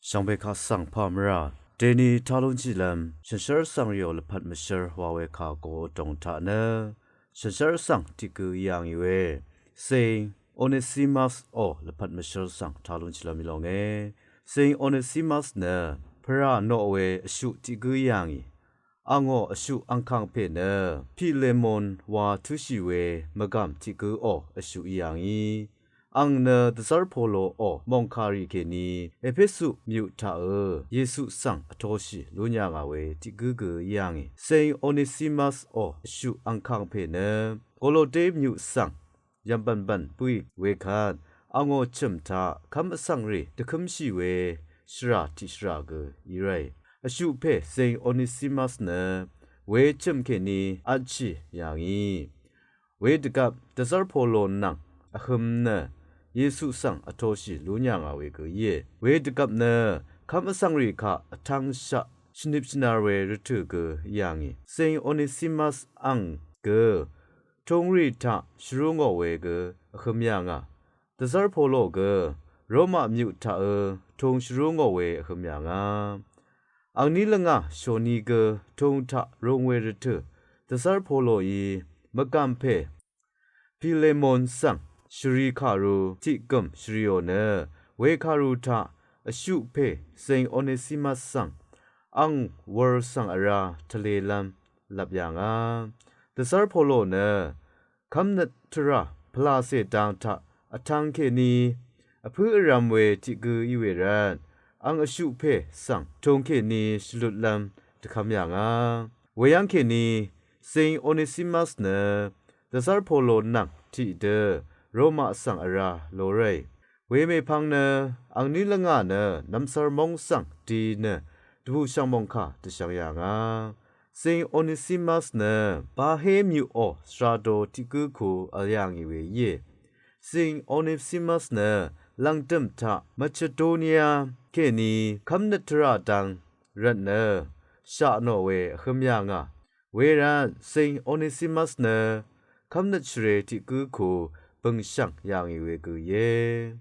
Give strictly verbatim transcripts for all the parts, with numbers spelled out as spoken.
Shvngbe kaq svng pà mvrà deni tá lúnshìlv́m shànshér svng rìò lvpat mvshv́r wa we kà go vdòng taq nø shànshér svng tiq gǿ í yà ngì we Saint Onesimus ò lvpat mvshv́r svng tá lúnshìlv́m í lónge. Saint Onesimus nø pvrà noq we vshuq tiq gǿ í yà ngì. Angò vshuq angkang pè nø Pilemon wa tǿshì we mvgàm tiq gǿ ò vshuq í yà ngì. Ang nø dvzv́r Polo ò mòngkàrì kèní Epesu myuq taq ø Yesu svng vtoshì lún yà ngà we tiq gǿ gø í yà ngì. Saint Onesimus ò vshuq angkang pè nø Golote myuq svng yv̀mbv̀nbv̀n bǿì wekvt angò chø̀m taq kv́m vsvng rì dvkǿmshì we shvrà tiq shvrà gø í ráì. Vshuq pè Saint Onesimus nø we chø̀m kèní vtshì yà ngì. We dvgvp dvzv́r Polo nvng vhø̄m nø Yesu svng vtoshì lún yà ngà we gø íe. We dvgvp nø kv́m vsvng rì kaq vtv́ngshaq shvnip shvnar we rvtø̀ gø í yà ngì. Saint Onesimus ang gø tūngrì taq shvrú ngò we gø vhø̄m yà ngà. Dvzv́r Polo gø Roma myuq taq ø tūng shvrú ngò we vhø̄m yà ngà. Angní lvngà shòni gø tūng taq rūng we rvtø̀ dvzv́r Poloí mvgàm pè Pilemon svng shvri kàru tiq gø̀m shvriò nø we kàru taq vshuq pè Saint Onesimus svng ang wūr svng vrá tvlelv́m lvp yà ngà. Dvzv́r Polo nø kv́mnøt tvrà pvlàcè dang taq vtvng kèní vpǿ vrv̄m we tiq gǿ í we rvt ang vshuq pè svng tūng kèní shvlutlv́m dvkvm yà ngà. Weyv́ng kèní Saint Onesimus nø dvzv́r Polo nvng tiqdø Roma svng vrá lóráì. Wemèpvng nø angní lvngà nø nvmsvr móng svng di nø dvbùshv̀ng mòngkà dvshvng yà ngà. Saint Onesimus nø Bahé myuqò svrado tiq gǿ ku vl yà ngì we íe. Saint Onesimus nø lv̀ngdø̀m taq Macedonia kèní kv́mnøt tvrà dang rvt nø shaq nò we vhø̄m yà ngà. Wervt Saint Onesimus nø kv́mnøt shvre tiq gǿ ku bø̀ngshv̀ng yà ngì we gø íe.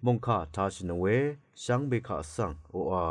Mòngkà tāshìnøng we shvngbe kaq svng oqà